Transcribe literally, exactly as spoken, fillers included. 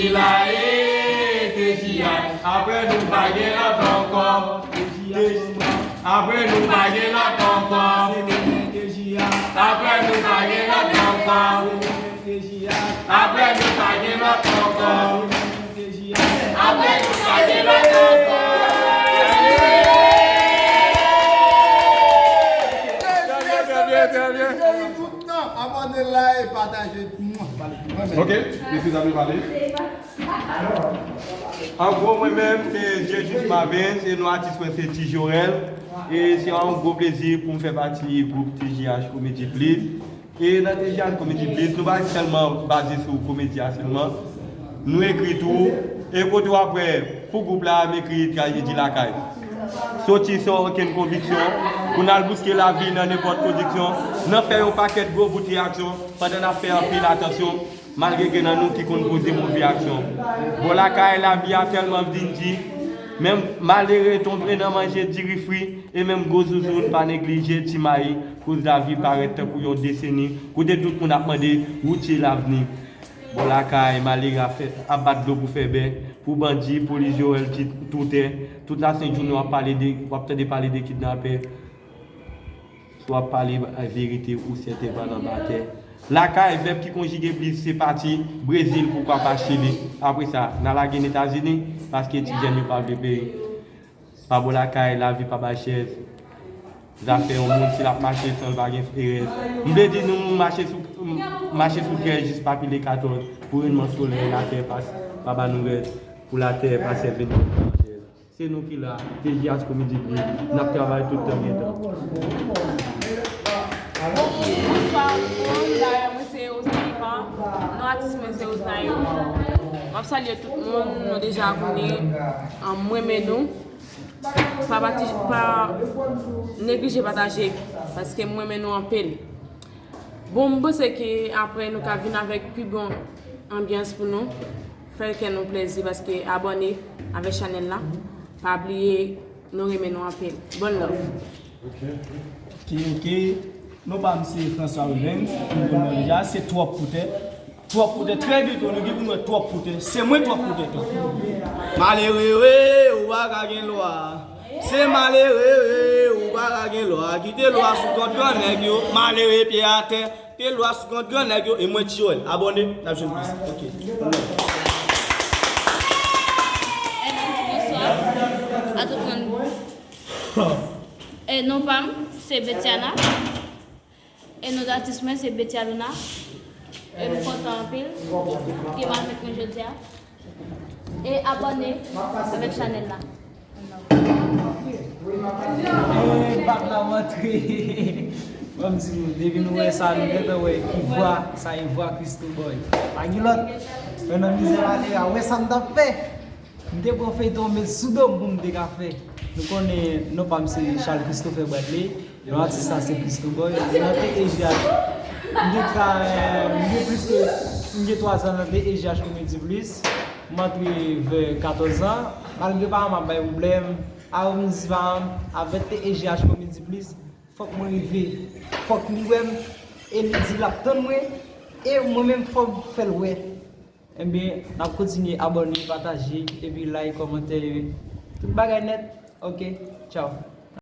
La e T J H, apre nou pa gen lòt ankò. T J H, apre nou pa gen lòt ankò. Apre nou pa gen lòt ankò. T J H, apre nou pa gen lòt ankò. T J H, apre nou pa gen lòt ankò. Trè byen, trè byen, trè byen. Tout tan, abòne, like, pataje pou mwen. Ok, mesye dam yo pale. An gwo, mwen menm, se Jejus Mavens, e non atis mwen se Ti Jorel. E se yon gwo plezi pou m fè pati gwoup T J H Comedy Bliss. E nan T J H Comedy Bliss, nou pa sèlman baze sou komedi a sèlman. Nou ekri tou. E kote w ap wè, pou gwoup la, m ekri Trajedi Lakay. Soti san okenn konviksyon, pou n al bouske lavi nan nenpòt kondiksyon, nan fè yon pakèt gwo bout reyaksyon, pandan n ap fè anpil atansyon, malgre gen nan nou ki konn poze move aksyon. Bò lakay, lavi a tèlman vin di, menm malere tonbe nan manje diri fri, e menm gwo zouzoun pa neglije ti mayi, koz lavi parèt tankou yon deseni, kote tout moun ap mande, woutye lavni. Bò lakay, malere ap fè, ap bat dlo pou fè bè, pou bandi, polis, Joel, ti toutè, tout lasent jounen w ap pale de, w ap tande pale de kidnapè. Si w ap pale verite ou sèten pa nan batè. Lakay, vèb ki konjige plis se pati, Brezil, poukwa pa Chili. Apre sa, n a lage n Etazini, paske ti jèn yo pa vle peyi. Pa bò lakay, lavi pa bay chèz. Zafè yon moun, si l ap mache san l pa gen erèz. M vle di nou mache sou, mache sou trèz jis pa pile katòz. Pou rènman solèy, latè pa, pa ba nou rèz. Pou latè pa sèvi nou kòm chèz. Se nou ki la, T J H Comedy Bliss, n ap travay tout tan gen tan. Bonswa, mwen se Osnaï Pan, non atis mwen se Osnaï. M ap salye tout moun, nou deja konnen, an, mwen renmen nou. Pa pati, pa neglije pataje, paske mwen renmen nou anpil. Bon, m panse ke apre nou ka vin avèk pi bon anbyans pou nou. Fè kè nou plezi paske abòne avèk chanèl la. Pa bliye nou renmen nou anpil. Bon love. Ok, ok. Non pa m se François Rubens, m konn nan deja, se Twòp Poutè. Twòp Poutè, trè byento, nou gen pou nou wè Twòp Poutè. Se mwen Twòp Poutè tou. Malere, ou pa ka gen lwa. Se malere, ou pa ka gen lwa. Kite lwa sou kont grannèg yo. Malere, pye atè. Kite lwa sou kont grannèg yo. E mwen, Ti Joel. Abòne, n ap jwenn plis. Ok. Hello, bonswa a tout moun. E non pa m, se Betiana. E non atis mwen se Betty Aluna. E m kontan anpil ke m al met mwen jodi a. E abòne avèk chanèl la. Eh, bab la rantre. Ban m di nou, depi nou wè sa, nou gentan wè ki vwa, sa e vwa Christo Boy. Pa gen lòt. Mwen nan mizè malere a, wè sa m t ap fè. M te pran feyton m met sou do m pou m te ka fè. Nou konnen non pa m se Charles Christopher Bradley. Non atis la se Christo Boy. M nan T E J H. M gen tra, eh, m gen plis ke, m gen twa zan nan T E J H Comedy Bliss. M antre vè katòz zan. Malgre paran m ap bay pwoblèm, avan m di paran m, avèk T E J H Comedy Bliss, fòk mwen rive. Fòk li wè m, e li di l ap tann mwen, e mwen menm fòk m fè l wè. Ebyen, n ap kontinye abòne, pataje, epi like, kòmante, tout bagay nèt. Ok, tchaw.